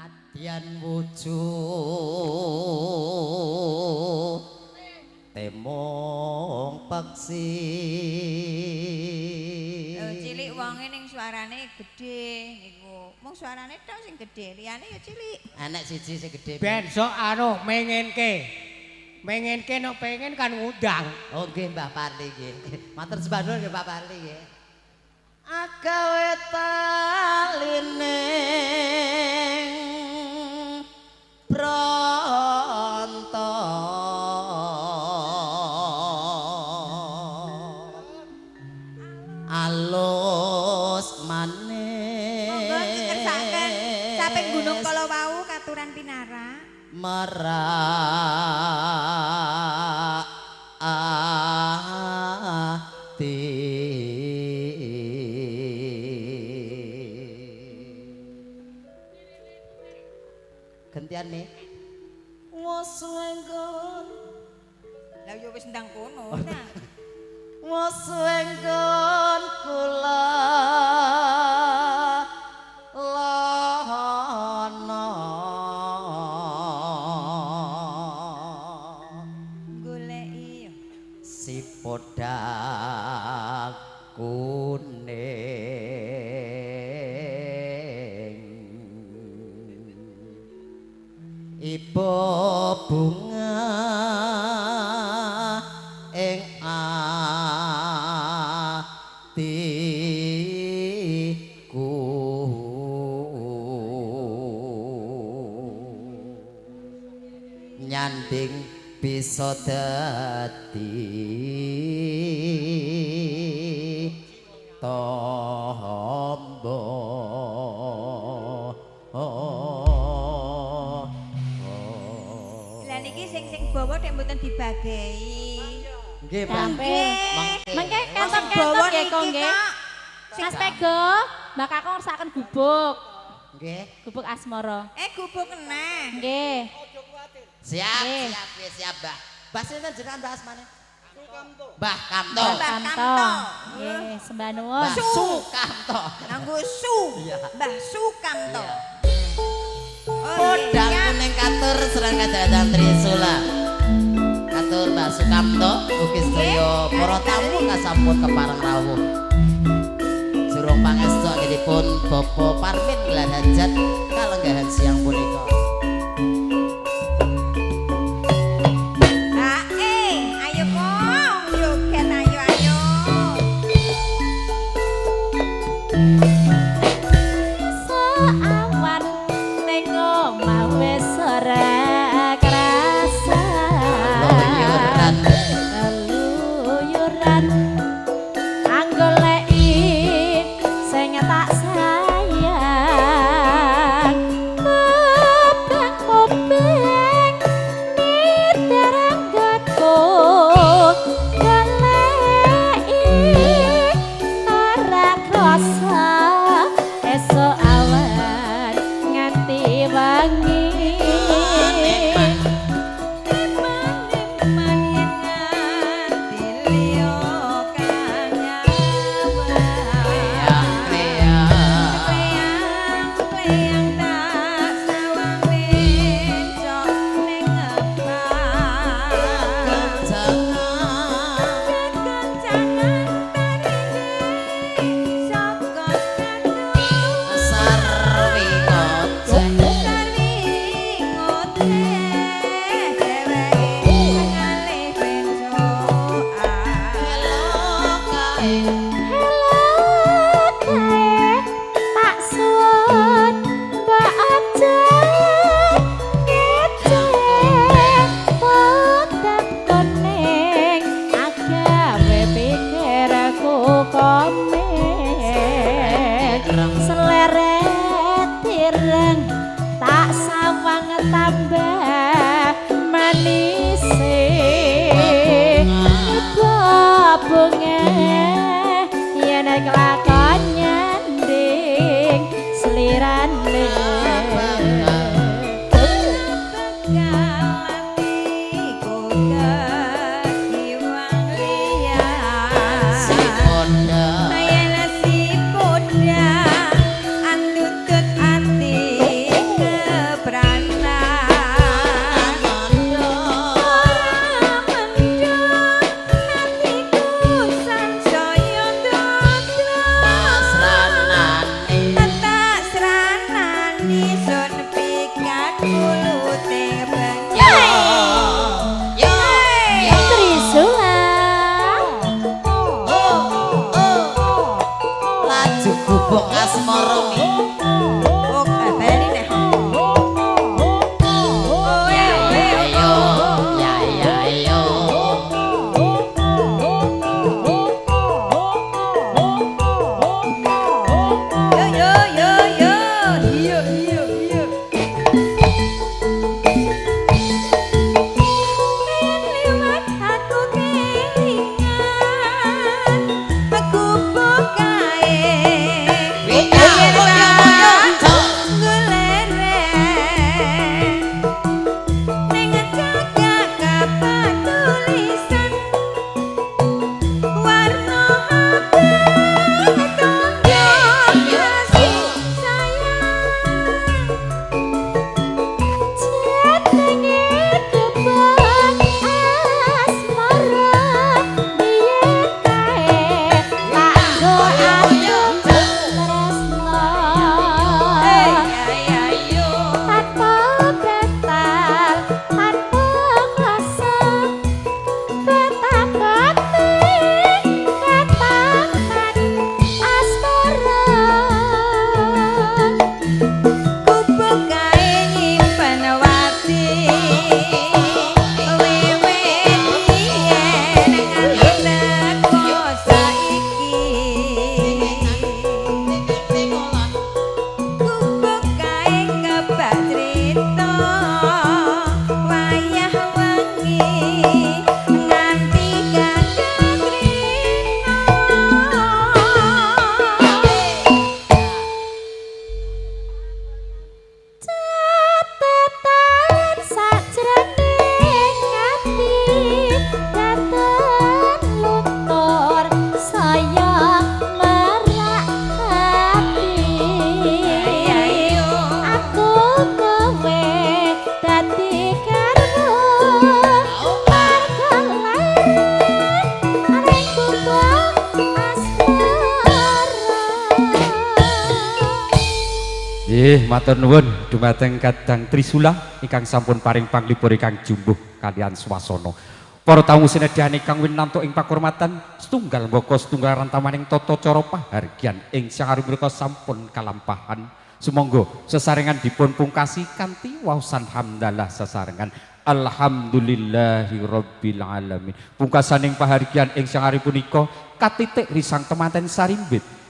Nadyan wujud temong peksi. Lho cilik wonge ning suarane gedhe niku. Mung suarane tok sing gedhe, liyane ya cilik. Enek siji sing gedhe. Ben sok anu mengenke. Mengenke nek pengen kan ngundang. Oh nggih Mbah Parli nggih. Matur sembah nuwun nggih Pak Parli nggih. Agawe taline bronto alus manis. Monggo dikersakaken saping gunung kala wau katuran pinara. Merak ati. Gentian nih. Wes enggon. Lah yo wis ndang kono ta. Wes enggon kula lono. Goleki si podang kuning. Ibu bunga ing atiku. Nyanding bisa dadi tombo. Lah niki sing sing bawa nek mboten dibagehi. Nggih, Pak. Nggih. Mengke Sing kantor-kantor bawa nggih kok niki nggih. kok. Mas Pego, Mbak Kakung ngersakaken gubuk. Nggih. Gubuk asmara. Eh gubuk neh. Nggih. Siap, Nggih. siap, nggih, siap, Mbah. Mbah sinten jenengan Mbah asmane? Mbah Kamto. Mbah Kamto. Kamto. Nggih, sembah nuwun. Mbah Sukamto. Nganggo su. Iya. Mbah Sukamto. Iya. Oh, Podang iya. kuning katur serang kadang Trisula. Katur Mbah Sukamto ugi sedaya para tamu kasampun kepareng rawuh. Jurung pangestu anggenipun Bapak Parmin gelar hajat kalenggahan siang punika. Ah, eh, ayo kong, joget ayo ayo. Seawan ning omah wis ora krasa. Keluyuran. Keluyuran anggoleki sing tak sayang. Mubeng-mubeng niteranggonku goleki ora krasa esuk awan nganti wengi. Eman-eman yen nganti liya kang nyawang. Kreang-kreang. Kleyang-kleyang tak sawang bencok ning ngepak. Kejangan. Kekencangan tarine saka satu. Sarwi ngoceh. Sarwi ngoceh dheweke ngalih bencokan. Hello kae. Hello kae tak suwun mbok aja ngece podang kuning agawe pikirku komen seleret ireng tak sawang tambah manise bunga yen kelakon nyanding slirane. Bekal atiku kekiwang liya. Si podang. Mayela si podang andutut ati Nggih, matur nuwun dumateng Kadang Trisula ingkang sampun paring panglipur ingkang jumbuh kalian swasana. Para tamu sinedhan ingkang winantu ing pakurmatan setunggal mbaka setunggal rantamaning tata cara pahargyan ing siang hari mriku sampun kalampahan. Sumangga sesarengan dipun pungkasi kanthi waosan hamdalah sesarengan alhamdulillahirabbil alamin. Pungkasaning pahargyan ing siang hari punika katitik risang temanten sarimbit.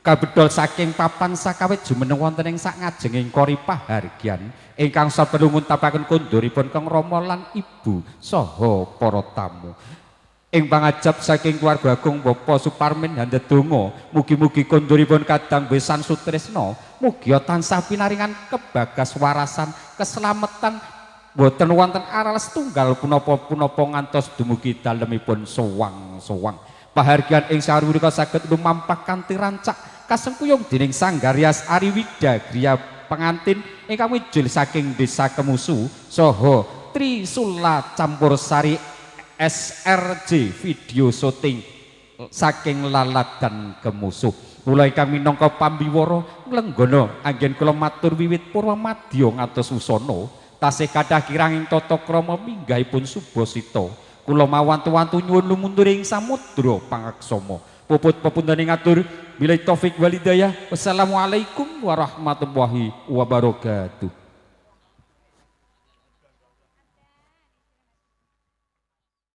Kabedol saking papan sakawit jumeneng wonten ing sak ngajenging kori pahargyan ingkang saperlu nguntapaken konduripun Kang Rama lan Ibu saha para tamu. Ing pangajap saking keluarga agung Bapak Suparmin handedonga mugi-mugi konduripun Kadang Besan Sutrisna mugi tansah pinaringan kebagas warasan keselamatan boten wonten aral setunggal punapa-punapa ngantos dumugi dalemipun sowang-sowang. Pahargyan ing sarwirika saged lumampah kanthi rancak kasengkuyung dening Sanggar Rias Ariwida griya pengantin ingkang mijil saking Desa Kemusu saha Trisula Campursari SRJ video syuting saking Laladan Kemusu. Kula ingkang minangka pambiwara nglenggana anggen kula matur wiwit purwa madya ngantos wusana tasih kathah kiranging tata krama minggahipun subasita. Kula mawantu-wantu nyuwun lumunturing samudra pangaksama. Puput pepundhane ngatur billahi taufik wal hidayah. Wassalamualaikum warahmatullahi wabarakatuh.